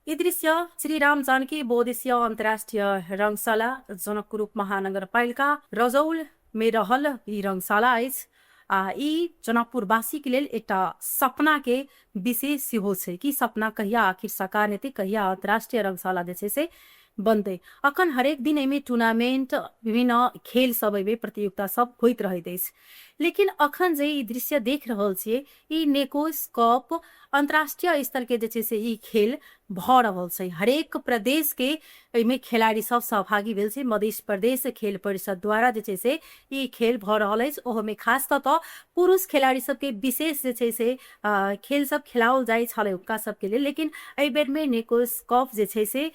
ई दृश्य श्री राम जानकी बहुउद्देशीय अंतर्राष्ट्रीय रंगशाला जनकपुर उप महानगरपालिका रजौल में रहल ई रंगशाला अछि आ ई जनकपुरवासी के लेल एकटा सपना के विषय सेहो छै कि सपना कहिया आखिर साकार हेतै, कहिया अंतर्राष्ट्रीय रंगशाला जे छै से बनतै। अखन हरेक दिन एहिमे टूर्नामेंट, विभिन्न खेल सब एहिमे प्रतियोगिता सब होइत रहैत अछि, लेकिन अखन जे ई दृश्य देख रहल छियै ई नेकोस कप अंतर्राष्ट्रीय स्तर के जे छै से ई खेल भऽ रहल छै। हरेक प्रदेश के एहिमे खेलाड़ी सब सहभागी भेल छै। मध्य प्रदेश खेल परिषद द्वारा जे छै से ई खेल भऽ रहल अछि। ओहोमे खास कऽ कऽ पुरुष खेलाड़ी सबके विशेष जे छै से खेल सब खेलाओल जाइ छलै हुनका सबके लेल, लेकिन एहि बेरमे नेकोस कप जे छै से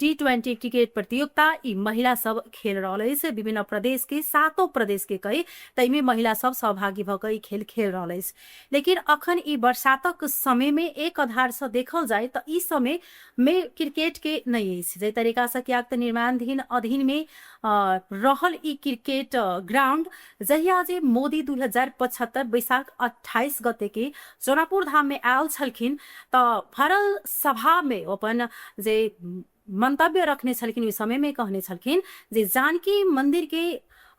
टी20 क्रिकेट प्रतियोगिता ई महिला सब खेल रहल अछि। विभिन्न प्रदेश के, सातों प्रदेश के कही ताहिमे महिला सब सहभागी भऽ कऽ ई खेल खेल रहल अछि। लेकिन अखन ई बरसातक समय में एक आधार से देखल जाय तऽ ई समय में क्रिकेट के नहि अछि जाहि तरीका से, कियाक तऽ निर्माणाधीन अधीन में रहल ई क्रिकेट ग्राउंड जहिया जे मोदी 2075 बैसाख 28 गते के जनकपुर धाम में आयल छलखिन तऽ भरल सभा में अपन जे मंतव्य रखने छलखिन ओहि समय में कहने छलखिन जे जानकी मंदिर के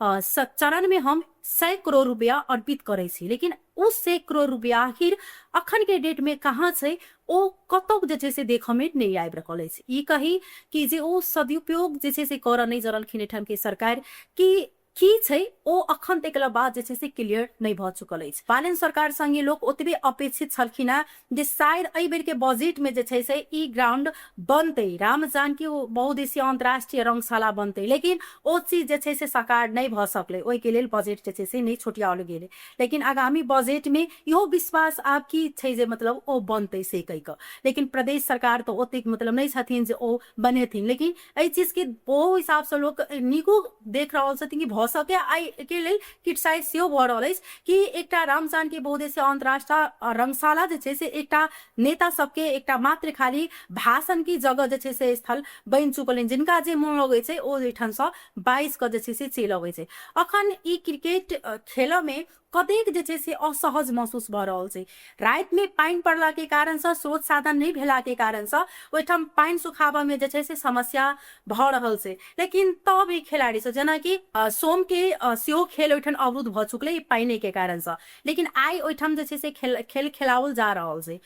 चरण में हम 100 करोड़ रुपया अर्पित करै छी, लेकिन ओ 100 करोड़ रुपया आखिर अखन के डेट में कहाँ छै, ओ कतौ जे छै से देखऽ में नहि आबि रहल अछि। ई कही कि जे ओ सदुपयोग जे छै से करऽ नहि जनलखिन एहिठाम के सरकार कि की छै, ओ अखन तक बात जे छै से क्लियर नहि भऽ चुकल अछि। बालेन सरकार संगे लोक ओतबे अपेक्षित छलखिन हेँ जे शायद एहि बेर के बजट में जे छै से ई ग्राउंड बनतै, राम जानकी बहुउद्देशीय अंतर्राष्ट्रीय रंगशाला बनतै, लेकिन ओ चीज जे छै से साकार नहि भऽ सकलै। ओहिके लेल बजट जे छै से नहि छोटियाओल गेलै, लेकिन आगामी बजट में इहो विश्वास आब की छै जे मतलब ओ बनतै से कहि कऽ, लेकिन प्रदेश सरकार तऽ ओतेक मतलब नहि छथिन जे ओ बनेथिन। लेकिन एहि चीजके ओ हिसाबसँ लोक नीको देख रहल छथिन कि भऽ सकै, एहिके लेल क्रिटिसाइज सेहो भऽ रहल अछि कि एकटा राम जानकी बहुउद्देशीय अंतर्राष्ट्रीय रंगशाला जे छै से एकटा नेता सबके एकटा मात्र खाली भाषण की जगह जे छै से स्थल बनि चुकल अछि, जिनका जे मोन लगै छै ओ एहिठामसँ बाजि कऽ जे छै से चलि अबै छै। अखन ई क्रिकेट खेलऽमे कतेक जे छै से असहज महसूस भऽ रहल छै। रातिमे पानि पड़लाके कारणसँ, स्रोत साधन नहि भेलाके कारणसँ ओहिठाम पानि सुखाबऽमे जे छै से समस्या भऽ रहल छै, लेकिन तब ई खेलाड़ी सब जेनाकि सोमके सेहो खेल ओहिठाम अवरुद्ध भऽ चुकलै पानिके कारणसँ, लेकिन आइ ओहिठाम जे छै से खेल खेल खेलाओल जा रहल छै।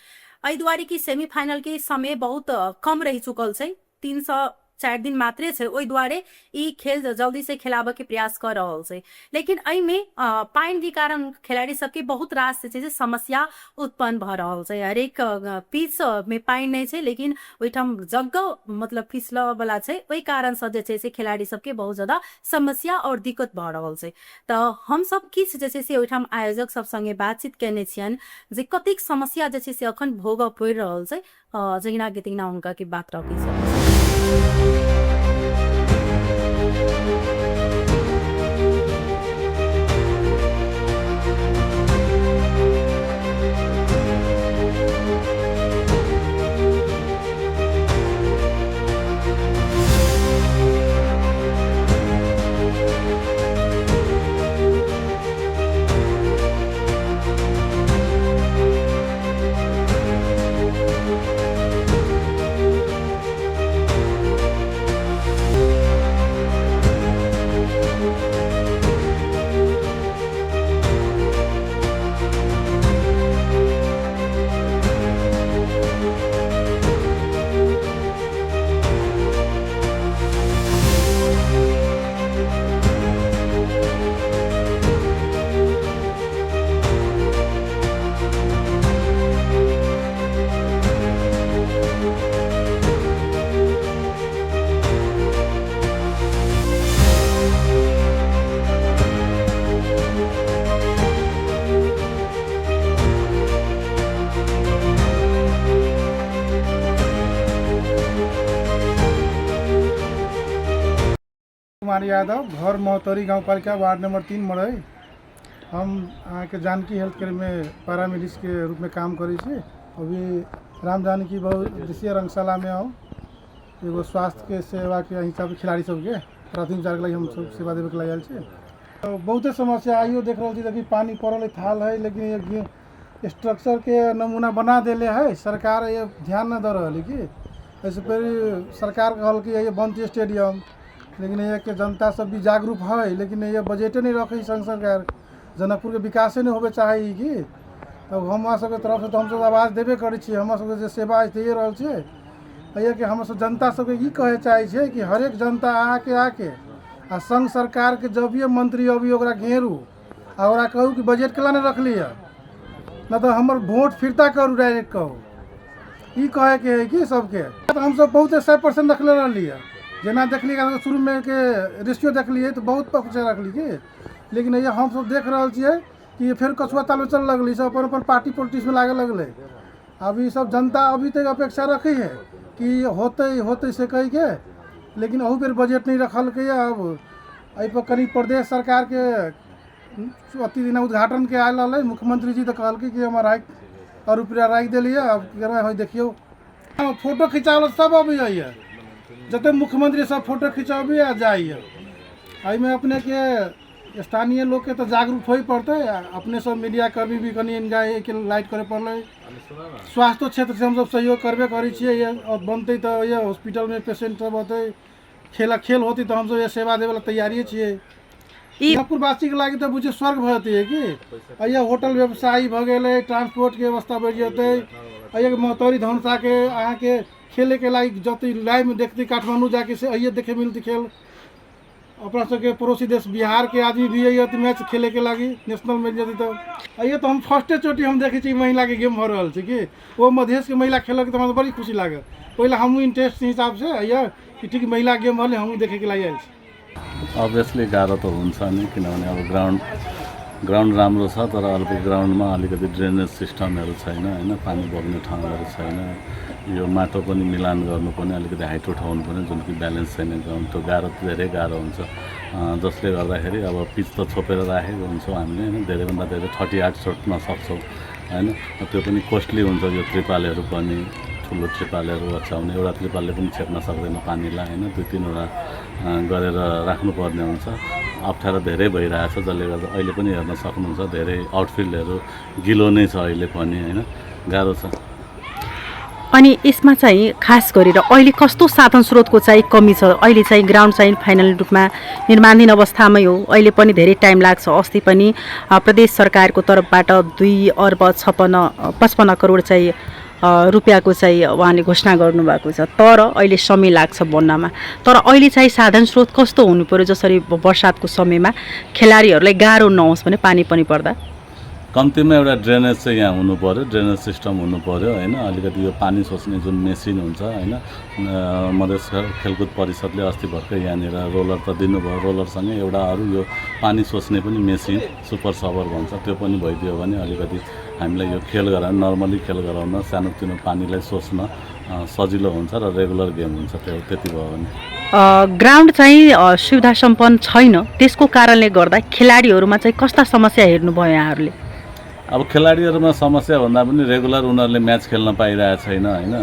एहि दुआरे कि सेमीफाइनलके समय बहुत कम रहि चुकल छै, 3 सँ 4 दिन मात्रे छै, ओहि दुआरे ई खेल जल्दी से खेलाबऽके प्रयास कऽ रहल छै। लेकिन एहिमे पानिके कारण खेलाड़ी सबके बहुत रास जे छै से समस्या उत्पन्न भऽ रहल छै। हरेक पिचमे पानि नहि छै, लेकिन ओहिठाम जगह मतलब फिसलऽवला छै, ओहि कारणसँ जे छै से खेलाड़ी सबके बहुत ज्यादा समस्या आओर दिक्कत भऽ रहल छै। तऽ हमसब किछु जे छै से ओहिठाम आयोजक सब सङ्गे बातचीत कयने छियनि जे कतेक समस्या जे छै से अखन भोगऽ पड़ि रहल छै, जहिना के तहिना हुनका के बात रखै छै। कुमार यादव, घर महोत्तरी गाउँपालिका, वार्ड नंबर 3 मड़ई। हम अहाँके जानकी हेल्थ केयरमे पैरामेडिक्सके रूपमे काम करै छी। अभी राम जानकी बहुउद्देशीय रंगशालामे हम एगो स्वास्थ्यके सेवाके हिसाबसँ खिलाड़ी सबके प्राथमिक उपचारके लागि हमसब सेवा देबैके लागि आयल छी। बहुते समस्या आइयो देख रहल छी, देखी पानि पड़ल है, थाल है, लेकिन स्ट्रक्चरके नमूना बना देले है। सरकार ये ध्यान न दऽ रहल है कि एहिसँ पहिले सरकार कहल कि ये बनतै स्टेडियम, लेकिन यहाँके जनता सब भी जागरूक है, लेकिन ये बजटे नहीं रखै संघ सरकार। जनकपुरके विकासे नहि होबे चाहै है कि तब हमरा सबके तरफसँ तऽ हमसब आवाज देबे करै छियै। हमरा सबके जे सेवा है दैए रहल छियै। एहिके हमसब जनता सबके ई कहै चाहै छियै कि हरेक जनता आके आके आ संघ सरकारके जब भी मंत्री अभी ओकरा घेरू आ ओकरा कहू कि बजट केला नहि रखली है, नहि तऽ हमर वोट फिरता करू, डायरेक्ट कहू। ई कहैके है कि सबके तऽ हमसब बहुत 100% रखले रहली है। जेना देखलियै शुरूमे के रेशियो देखलियै तऽ बहुत पक्ष रखली कि, लेकिन ये हमसब देख रहल छियै कि फेर कछुआ ताल चल लगलै, सब अपन अपन पार्टी पॉलिटिक्समे लागे लगलै। अभी सब जनता अभी तक अपेक्षा रखै है कि होतै होतै से कहिके, लेकिन अहू बेर बजट नहि रखलकै। अब एहिपर कनि प्रदेश सरकारके अति दिना उद्घाटनके आयल रहलै मुख्यमंत्री जी, तऽ कहलकै कि हमर राखि और रुपया राखि देलियै। अब केना होइ देखियौ। फोटो खिंचावल सब अबैए, जते मुख्यमंत्री सब फोटो खिंचाबी आ जाइए। एहिमे अपनेके स्थानीय लोकके तऽ जागरूक होइ पड़तै। अपने सब मीडिया कर्मी भी कनि इनका एहिके लाइट करे पड़लै। स्वास्थ्य क्षेत्रसँ हमसब सहयोग करबे करै छियै। बनतै तऽ ये हॉस्पिटलमे पेशेंट सब अतै, खेल खेल होतै तऽ हमसब ये सेवा देबै ला तैयारिए छियै। जनकपुरवासीके लागि तऽ बुझियौ स्वर्ग भऽ जेतै कि। एहिया होटल व्यवसायी भऽ गेलै, ट्रांसपोर्टके व्यवस्था बढ़ि जेतै। एहिया महोत्तरी धनुषाके अहाँके खेलेके लागि जते लाइवमे देखतै काठमाण्डू जाके से अहिये देखे मिलतै खेल। अपना सबके पड़ोसी देश बिहारके आदमी भी अइए तऽ मैच खेलेके लागि नेशनल मिल जेतै। तऽ अइए तऽ हम फर्स्टे चोटी हम देखै छी महिलाके गेम भऽ रहल छै कि ओ मधेशके महिला खेलक, तऽ हमरा बड़ी खुशी लागल। ओहि लए हमहूँ इन्टरेस्ट हिसाबसँ अइए कि ठीक महिला गेम भेलै, हमहूँ देखैके लागि आयल छी। अभियसली गाह्रो त हुन्छ नै, किनभने अब ग्राउन्ड ग्राउन्ड राम्रो छ, तर अलिक ग्राउन्डमा अलिकति ड्रेनेज सिस्टमहरू छैन होइन, पानी बग्ने ठाउँहरू छैन। यो माटो पनि मिलान गर्नुपर्ने, अलिकति हाइट उठाउनु पर्ने, जुन कि ब्यालेन्स छैन ग्राउन्ड, त्यो गाह्रो धेरै गाह्रो हुन्छ। जसले गर्दाखेरि अब पिच त छोपेर राखेको हुन्छौँ हामीले होइन, धेरैभन्दा धेरै 30 यार्ड छोप्न सक्छौँ होइन, त्यो पनि कोस्टली हुन्छ। यो त्रिपालहरू पनि ठुलो त्रिपालहरू ओछ्याउने, एउटा त्रिपालले पनि छेप्न सक्दैन पानीलाई होइन, दुई तिनवटा गरेर राख्नुपर्ने हुन्छ। अप्ठ्यारो धेरै भइरहेछ, जसले गर्दा अहिले पनि हेर्न सक्नुहुन्छ धेरै आउटफिल्डहरू गिलो नै छ अहिले पनि होइन, गाह्रो छ। अनि यसमा चाहिँ खास गरेर अहिले कस्तो साधन स्रोतको चाहिँ कमी छ? अहिले चाहिँ ग्राउन्ड चाहिँ फाइनल रूपमा निर्माणाधीन अवस्थामै हो, अहिले पनि धेरै टाइम लाग्छ। अस्ति पनि प्रदेश सरकारको तर्फबाट 2 अर्ब 55 करोड चाहिँ रुपियाँको चाहिँ उहाँले घोषणा गर्नुभएको छ, तर अहिले समय लाग्छ बन्नमा। तर अहिले चाहिँ साधन स्रोत कस्तो हुनु पर्यो जसरी बर्सातको समयमा खेलाडीहरूलाई गाह्रो नहोस् भने पानी पनि पर्दा? कम्तीमा एउटा ड्रेनेज चाहिँ यहाँ हुनु पर्यो, ड्रेनेज सिस्टम हुनु पर्यो होइन। अलिकति यो पानी सोच्ने जुन मेसिन हुन्छ होइन, मधेस खेलकुद परिषदले अस्ति भर्खर यहाँनिर रोलर त दिनुभयो, रोलरसँगै एउटा अरू यो पानी सोच्ने पनि मेसिन सुपर सबर भन्छ, त्यो पनि भइदियो भने अलिकति हामीलाई यो खेल गराउन, नर्मली खेल गराउन, सानोतिनो पानीलाई सोच्न सजिलो हुन्छ र रेगुलर गेम हुन्छ त्यो त्यति भयो भने। ग्राउन्ड चाहिँ सुविधा सम्पन्न छैन, त्यसको कारणले गर्दा खेलाडीहरूमा चाहिँ कस्ता समस्या हेर्नुभयो यहाँहरूले? अब खेलाडीहरूमा समस्या भन्दा पनि रेगुलर उनीहरूले म्याच खेल्न पाइरहेको छैन होइन,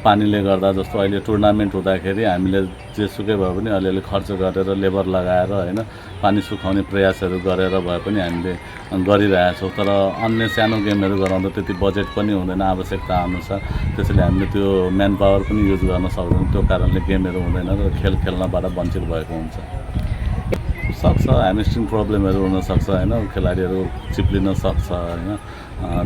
पानीले गर्दा। जस्तो अहिले टुर्नामेन्ट हुँदाखेरि हामीले जेसुकै भए पनि अलिअलि खर्च गरेर लेबर लगाएर होइन पानी सुकाउने प्रयासहरू गरेर भए पनि हामीले गरिरहेछौँ, तर अन्य सानो गेमहरू गराउँदा त्यति बजेट पनि हुँदैन आवश्यकता अनुसार, त्यसैले हामीले त्यो म्यान पावर पनि युज गर्न सक्दैनौँ। त्यो कारणले गेमहरू हुँदैन र खेल खेल्नबाट वञ्चित भएको हुन्छ। सक्छ, ह्यामस्ट्रिङ प्रब्लमहरू हुनसक्छ होइन, खेलाडीहरू चिप्लिन सक्छ होइन,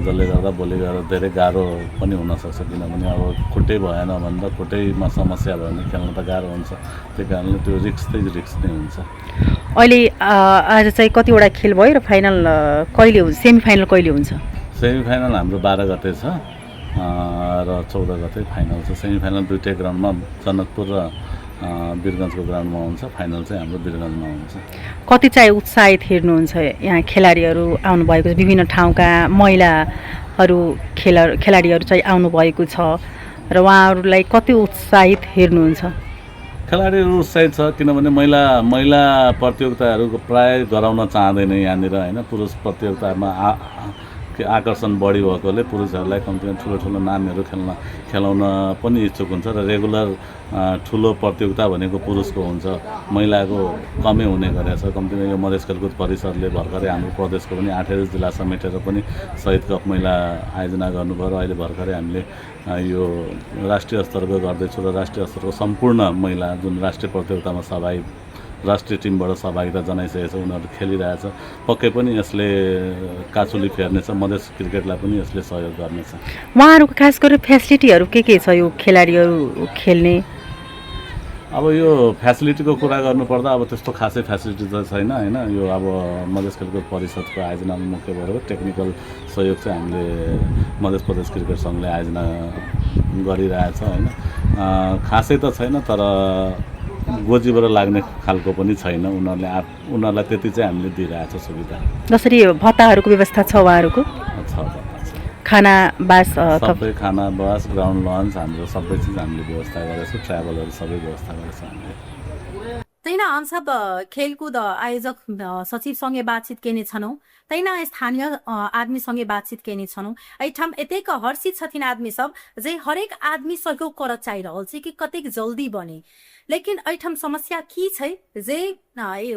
जसले गर्दा भोलि गएर धेरै गाह्रो पनि हुनसक्छ, किनभने अब खुट्टै भएन भने त खुट्टैमा समस्या भयो भने खेल्न त गाह्रो हुन्छ, त्यही कारणले त्यो रिक्स चाहिँ रिक्स नै हुन्छ। अहिले आज चाहिँ कतिवटा खेल भयो र फाइनल कहिले हुन्छ, सेमी फाइनल कहिले हुन्छ? सेमी फाइनल हाम्रो 12 गते छ र 14 गते फाइनल छ। सेमी फाइनल दुईटै ग्राउन्डमा, जनकपुर र वीरगन्जको ग्राउन्डमा हुन्छ, फाइनल चाहिँ हाम्रो वीरगन्जमा हुन्छ। कति चाहिँ उत्साहित हेर्नुहुन्छ यहाँ खेलाडीहरू आउनुभएको छ, विभिन्न ठाउँका महिलाहरू खेलाडीहरू चाहिँ आउनुभएको छ र उहाँहरूलाई कति उत्साहित हेर्नुहुन्छ? खेलाडीहरू उत्साहित छ, किनभने महिला महिला प्रतियोगिताहरू प्राय गराउन चाहँदैन यहाँनिर होइन, पुरुष प्रतियोगितामा आकर्षण बढी भएकोले पुरुषहरूलाई कम्तीमा ठुलो ठुलो नामहरू खेलाउन पनि इच्छुक हुन्छ र रेगुलर ठुलो प्रतियोगिता भनेको पुरुषको हुन्छ, महिलाको कमै हुने गरेको छ। कम्तीमा यो मधेस खेलकुद परिषदले भर्खरै हाम्रो प्रदेशको पनि 8 जिल्ला समेटेर पनि शहीद कप महिला आयोजना गर्नुभयो र अहिले भर्खरै हामीले यो राष्ट्रिय स्तरको गर्दैछौँ र राष्ट्रिय स्तरको सम्पूर्ण महिला जुन राष्ट्रिय प्रतियोगितामा सहभागी राष्ट्रिय टिमबाट सहभागिता जनाइसकेको छ, उनीहरू खेलिरहेछ। पक्कै पनि यसले काचुली फेर्नेछ, मधेस क्रिकेटलाई पनि यसले सहयोग गर्नेछ। उहाँहरूको खास गरेर फेसिलिटीहरू के के छ यो खेलाडीहरू खेल्ने? अब यो फेसिलिटीको कुरा गर्नुपर्दा अब त्यस्तो खासै फेसिलिटी त छैन होइन। यो अब मधेस खेलकुद परिषदको आयोजनामा मुख्य भएर टेक्निकल सहयोग चाहिँ हामीले मधेस प्रदेश क्रिकेट सङ्घले आयोजना गरिरहेछ होइन। खासै त छैन, तर गोजीबाट लाग्ने खालको पनि छैन। उनीहरूले उनीहरूलाई त्यति चाहिँ हामीले दिइरहेको छ सुविधा। जसरी भत्ताहरूको व्यवस्था छ उहाँहरूको? छ, भत्ता छ। खाना बास सबै खाना बास ग्राउन्ड लन्च हाम्रो सबै चिज हामीले व्यवस्था गरेको छौँ, ट्राभलहरू सबै व्यवस्था गरेको छ हामीले। तहिना हम सब खेलकुद आयोजक सचिवसँगे बातचीत केने छनौँ, तहिना स्थानीय आदमीसँगे बातचीत केने छनौँ। एहिठाम एतेक हर्षित छथिन आदमी सब जे हरेक आदमी सहयोग करऽ चाहि रहल छै कि कतेक जल्दी बने। लेकिन एहिठाम समस्या की छै जे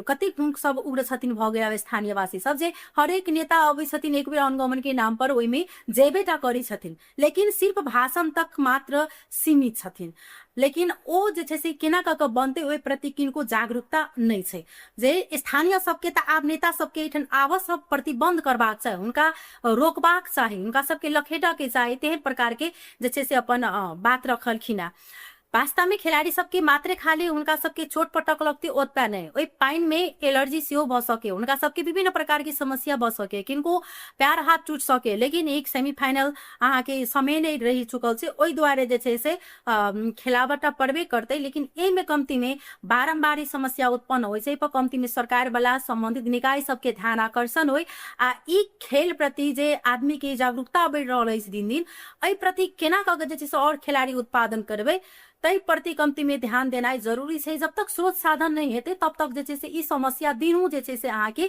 कतेक हुनक सब उग्र छथिन भऽ गेल स्थानीयवासी सब जे हरेक नेता अबै छथिन एक बेर अनुगमन के नाम पर ओहिमे जेबे टा करै छथिन, लेकिन सिर्फ भाषण तक मात्र सीमित छथिन। लेकिन ओ जे छै से केना कऽ कऽ बनतै ओहि प्रति किनको जागरूकता नहि छै। जे स्थानीय सबके तऽ आब नेता सबके एहिठाम आबऽ सब प्रतिबंध करबाक चाही, हुनका रोकबाक चाही, हुनका सबके लखेटऽ के चाही। तेहन प्रकार के जे छै से अपन बात रखलखिन हेँ। वास्तवमे खेलाड़ी सबके मात्रे खाली हुनका सबके चोट पटक लगतै ओतबा नहि, ओहि पानिमे एलर्जी सेहो भऽ सके, हुनका सबके विभिन्न प्रकारके समस्या भऽ सके, किनको पैर हाथ टूटि सके। लेकिन एक सेमीफाइनल अहाँके समय नहि रहि चुकल छै, ओहि दुआरे जे छै से खेलाबऽ पड़बे करतै। लेकिन एहिमे कम्तीमे बारम्बार ई समस्या उत्पन्न होइ छै, एहिपर कम्तीमे सरकारवला सम्बन्धित निकाय सबके ध्यान आकर्षण होइ आ ई खेल प्रति जे आदमीके जागरूकता बढ़ि रहल अछि दिन दिन, एहि प्रति केना कऽ के जे छै से आओर खेलाड़ी उत्पादन करबै ताहि प्रति कम्तीमे ध्यान देनाइ जरूरी छै। जब तक स्रोत साधन नहि हेतै तब तक जे छै से ई समस्या दिनहुँ जे छै से अहाँके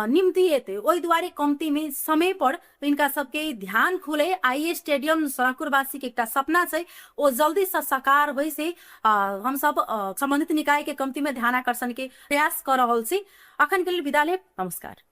निमतिएतै। ओहि दुआरे कम्तीमे समय पर हिनका सबके ध्यान खुलै। आई स्टेडियम सड़कपुरवासीके एकटा सपना छै, ओ जल्दीसँ साकार होइ से हमसब सम्बन्धित निकायके कम्तीमे ध्यान आकर्षणके प्रयास कऽ रहल छी। अखन के लेल विदा लेब, नमस्कार।